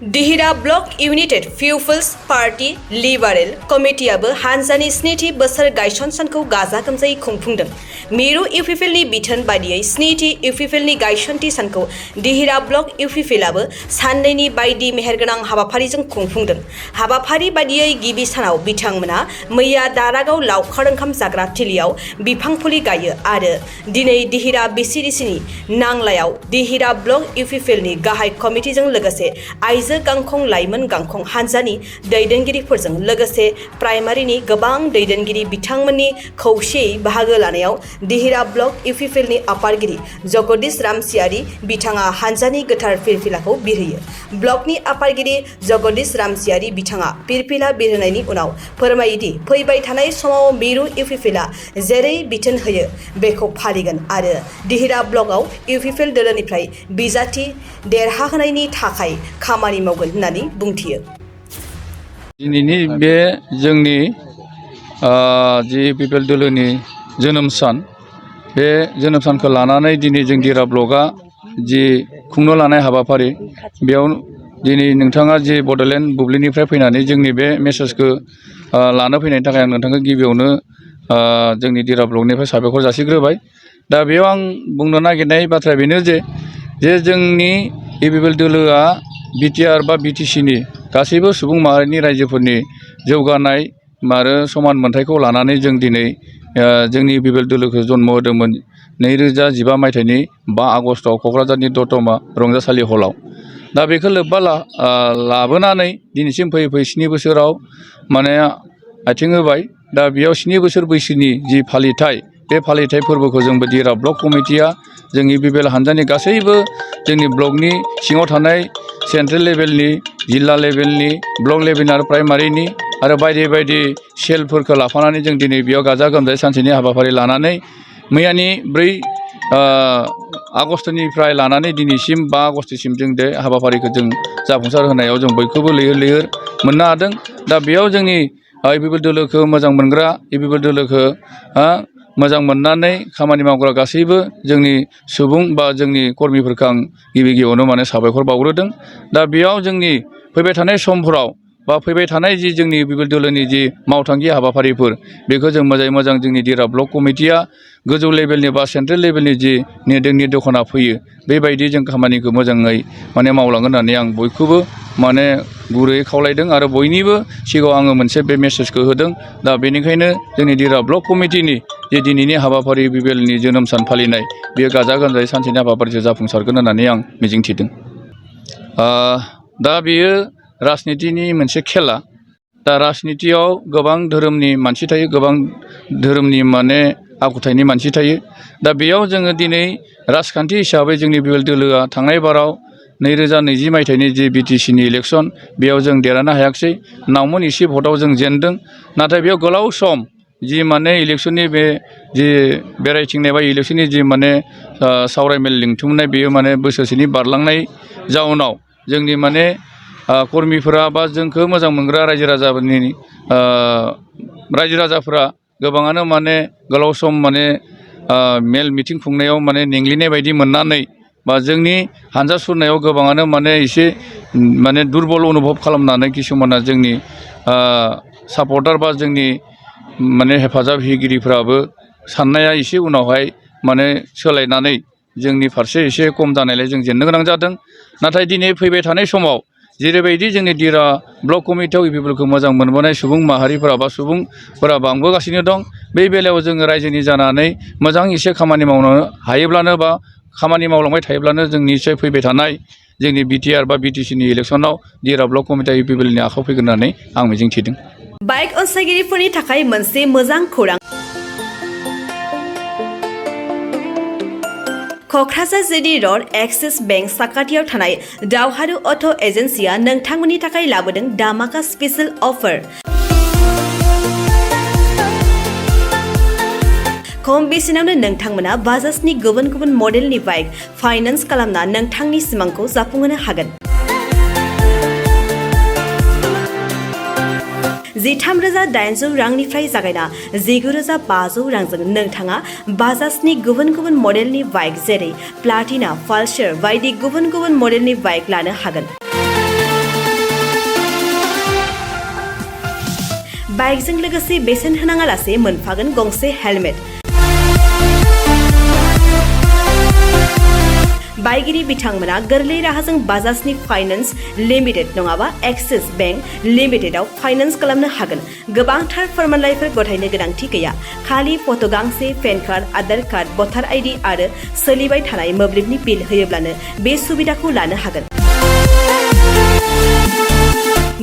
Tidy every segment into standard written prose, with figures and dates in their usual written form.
दिहिरा block united people's party liberal कमिटियाबो हानजानि स्निथि बोसोर गायसन सानखौ गाजा गोमजायै खुंफुंदों। मिरु इउपिपिएलनि बिथोन बायदियै स्निथि इउपिपिएलनि गायसनथि सानखौ दिहिरा ब्लक इउपिपिएलआबो साननैनि बायदि मेहेरगोनां हाबाफारिजों खुंफुंदों। हाबाफारि बायदियै गिबि सानाव बिथांमोना मैया दारागाव लावखार ओंखाम जाग्रा थिलियाव बिफां फुलि गायो आरो दिनै दिहिरा बिसिडिसिनि नांलायाव दिहिरा ब्लक इउपिपिएलनि गाहाय कमिटिजों लोगोसे आइजो गांखं लाइमोन गांखं हानजानि दैदेनगिरिफोरजों लोगोसे प्राइमारिनि गोबां दैदेनगिरि बिथांमोननि खौसेयै बाहागो लानायाव दिहिरा ब्लक इउपिपिएलनि आफादगिरि जगदीश रामसियारि बिथाङा हानजानि गोथार फिरफिलाखौ बिरहोयो। ब्लकनि आफादगिरि जगदीश रामसियारि बिथाङा फिरफिला बिरहोनायनि उनाव फोरमायोदि फैबाय थानाय समाव मिरु इउपिपिएलआ जेरै बिथोन होयो बेखौ फालिगोन आरो दिहिरा ब्लकआव इउपिपिएल दोलोनिफ्राय बिजाथि देरहाहोनायनि थाखाय खामानि मावगोन होननानै बुंथियो। दिनैनि बे जोंनि जि इउपिपिएल दोलोनि जोनोम सान बे जोनोम सानखौ लानानै दिनै जों दिहिरा ब्लकआ जि खुंनो लानाय हाबाफारि बेयाव दिनै नोंथाङा जि बड'लेण्ड बुब्लिनिफ्राय फैनानै जोंनि बे मेसेजखौ लानो फैनायनि थाखाय आं नोंथांखौ गिबियावनो जोंनि दिहिरा ब्लकनिफ्राय साबायखर जासिग्रोबाय। दा बेयाव आं बुंनो नागिरनाय बाथ्राया बेनो जे जोंनि इउपिपिएल दोलोआ बिटिआर बा बिटिसिनि गासैबो सुबुं माहारिनि रायजोफोरनि जौगानाय आरो समान मोनथायखौ लानानै जों दिनै जोंनि इउपिपिएल दोलोखौ जन्म होदोंमोन 2015 मायथाइनि 5 आगस्टआव क'क्राझारनि दतमा रंजासालि हलाव। दा बेखौ लोब्बा लाबोनानै दिनैसिम फैयै फैयै 7 बोसोराव माने आथिं होबाय। दा बेयाव 7 बोसोर बैसोनि जि फालिथाय बे फालिथाय फोरबोखौ जोंबो दिहिरा ब्लक कमिटिया जोंनि इउपिपिएल हानजानि गासैबो जोंनि ब्लकनि सिङाव थानाय सेन्ट्रेल लेभेलनि जिल्ला लेभेलनि ब्लक लेभेलनि आरो प्राइमारिनि आरो बायदि बायदि सेलफोरखौ लाफानानै जों दिनै बेयाव गाजा गोमजायै सानसेनि हाबाफारि लानानै मैयानि 4 आगस्टनिफ्राय लानानै दिनैसिम 5 आगस्टसिम जों बे हाबाफारिखौ जों जाफुंसार होनायाव जों बयखौबो लैहोर लैहोर मोननो हादों। दा बेयाव जोंनि इउपिपिएल दोलोखौ मोजां मोनग्रा इउपिपिएल दोलोखौ मोजां मोननानै खामानि मावग्रा गासैबो जोंनि सुबुं बा जोंनि कर्मिफोरखौ आं गिबियावनो माने साबायखर बावग्रोदों। दा बेयाव जोंनि फैबाय थानाय समफोराव बा फैबाय थानाय जि जोंनि इउपिपिएल दोलोनि जि मावथांखि हाबाफारिफोर बेखौ जों मोजाङै मोजां जोंनि दिहिरा ब्लक कमिटिया गोजौ लेभेलनि बा सेन्ट्रेल लेभेलनि जि निर्देशना फैयो बेबायदि जों खामानिखौ मोजाङै माने मावलांगोन होननानै आं बयखौबो माने गुरैयै खावलायदों आरो बयनिबो सिगाङाव आङो मोनसे बे मेसेजखौ होदों। दा बेनिखायनो जोंनि दिहिरा ब्लक कमिटिनि जे दिनैनि हाबाफारि इउपिपिएलनि जोनोम सान फालिनाय बेयो गाजा गोमजायै सानसेनि हाबाफारिजों जाफुंसारगोन होननानै आं मिजिंथिदों। दा बेयो राजनितिनि मोनसे खेला। दा राजनितियाव गोबां धोरोमनि मानसि थायो, गोबां धोरोमनि माने आखुथायनि मानसि थायो। दा बेयाव जोङो दिनै राजखान्थि हिसाबै जोंनि इउपिपिएल दोलोआ थांनाय बाराव 2020 मायथाइनि जि बिटिसिनि इलेक्सन बेयाव जों देरहानो हायाखिसै। नावमोन एसे भटआव जों जेनदों। नाथाय बेयाव गोलाव सम जि माने इलेक्सननि बे जि बेरायथिंनाय बा इलेक्सननि जि माने सावरायमेल लिंथुमनाय बेयो माने बोसोरसेनि बारलांनाय जाउनाव जोंनि माने कर्मिफोरा बा जोंखौ मोजां मोनग्रा रायजो राजाफोरा गोबाङानो माने गोलाव सम माने मेल मिटिं खुंनायाव माने नेंग्लिनाय बायदि मोननानै बा जोंनि हानजा सुरनायाव गोबाङानो माने एसे माने दुरबल अनुभब खालामनानै किसुमाना जोंनि सापर्टार बा जोंनि माने हेफाजाब होगिरिफ्राबो साननाया एसे उनावहाय माने सोलायनानै जोंनि फारसे एसे खम जानायलाय जों जेननो गोनां जादों। नाथाय दिनै फैबाय थानाय समाव जेरैबायदि जोंनि दिहिरा ब्लक कमिटियाव इउपिपिएलखौ मोजां मोनबोनाय सुबुं माहारिफोरा बा सुबुंफोरा बांबोगासिनो दं। बे बेलायाव जोङो रायजोनि जानानै मोजां एसे खामानि मावनो हायोब्लानो बा खामानि मावलांबाय थायोब्लानो जों निश्चय फैबाय थानाय जोंनि बिटिआर बा बिटिसिनि इलेक्सनाव दिहिरा ब्लक कमिटिया इउपिपिएलनि आखायाव फैगोन होननानै आं मिजिंथिदों। बाइक अनसायगिरिफोरनि थाखाय मोनसे मोजां खौरां। Kokrajhar GD road axis bank साखाथियाव थानाय दावहारु अट' एजेन्सिया नोंथांमोननि थाखाय लाबोदों धामाका स्पेशल अफार। खम बेसेनावनो नोंथांमोना बाजाजनि गुबुन गुबुन मडेलनि बाइक फाइनान्स खालामना नोंथांनि सिमांखौ जाफुंहोनो हागोन। 13,800 रांनिफ्राय जागायना 19,500 रांजों नोंथाङा बाजाजनि गुबुन गुबुन मडेलनि बाइक जेरै प्लाटिना, पालसार बायदि गुबुन गुबुन मडेलनि बाइक लानो हागोन। बाइकजों लोगोसे बेसेन होनाङालासे मोनफागोन गंसे हेलमेट। बाइगिरि बिथांमोना गोरलै राहाजों बाजाजनि फाइनान्स लिमिटेड नङाबा एक्सिस बेंक लिमिटेडआव फाइनान्स खालामनो हागोन। गोबांथार फोरमानलाइफोर गथायनो गोनांथि गैया। खालि फट' गांसे, पेन कार्ड, आधार कार्ड, भटार आइडि आरो सोलिबाय थानाय मोब्लिबनि बिल होयोब्लानो बे सुबिदाखौ लानो हागोन।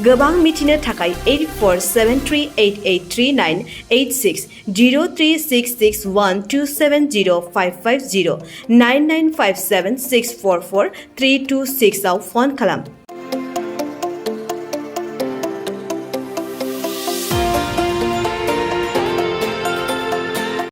गोबां मिथिनो थाखाय 8473883986 03661270550 9957644326 आव फन खालाम।